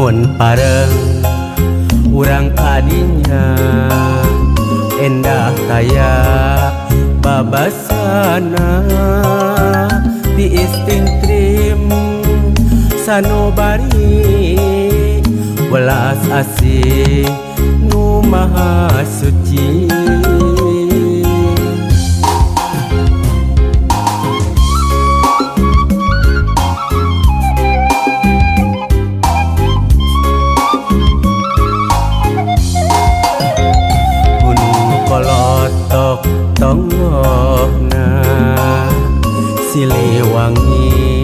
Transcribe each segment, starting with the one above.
Mun pareng urang kadinya endah taya babasana tiis tingtrim sanobari welas asih nu maha suci. Kolotok tonggohna Siliwangi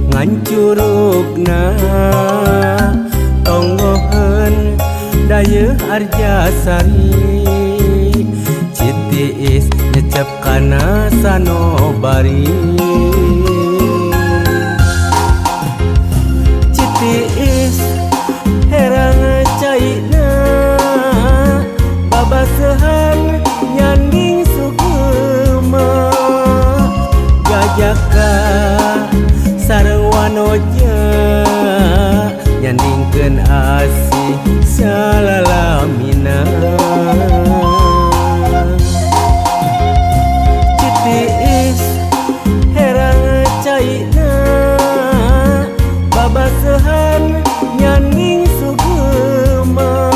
ngancurugna tonggoheun dayeuh Arjasari Citiis nyecep kana sanobari. Citiis herang caina babasehan nyanding sugema jajaka sareng wanoja nyandingkeun asih salalamina. Citiis herang caina babasehan nyanding sugema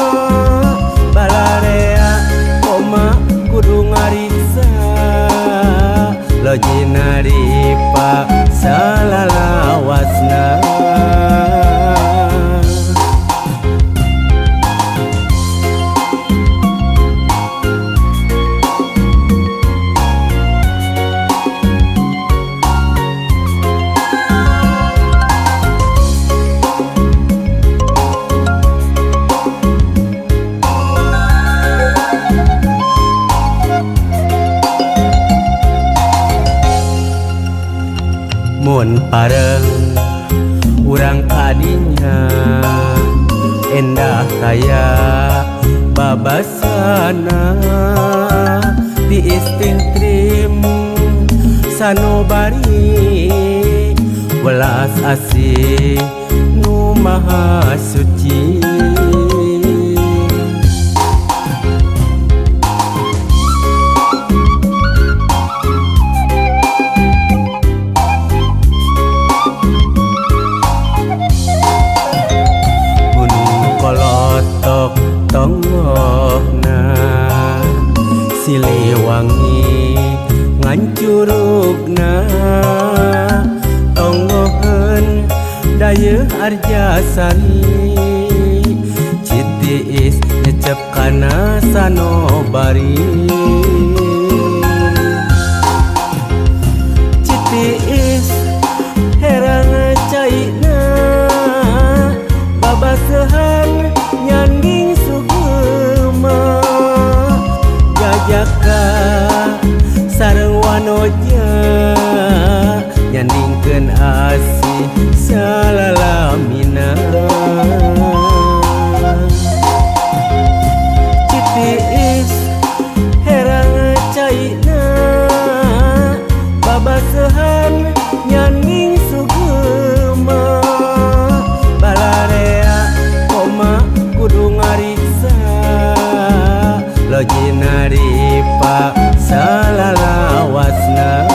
balarea koma kudu ngariksa lojina ripa salalawasna. Mun pareng urang kadinya endah taya babasana tiis tingtrim sanobari welas asih nu maha suci. Kolotok tonggohna Siliwangi ngancurugna tonggoheun dayeuh Arjasari Citiis nyecep kana sanobari. Citiis herang caina babasehan nyanding sugema jajaka sareng wanoja nyandingkeun asih salalamina. Citiis herang caina babasehan nyanding sugema balarea koma kudu ngariksa lojina ripa salalawasna.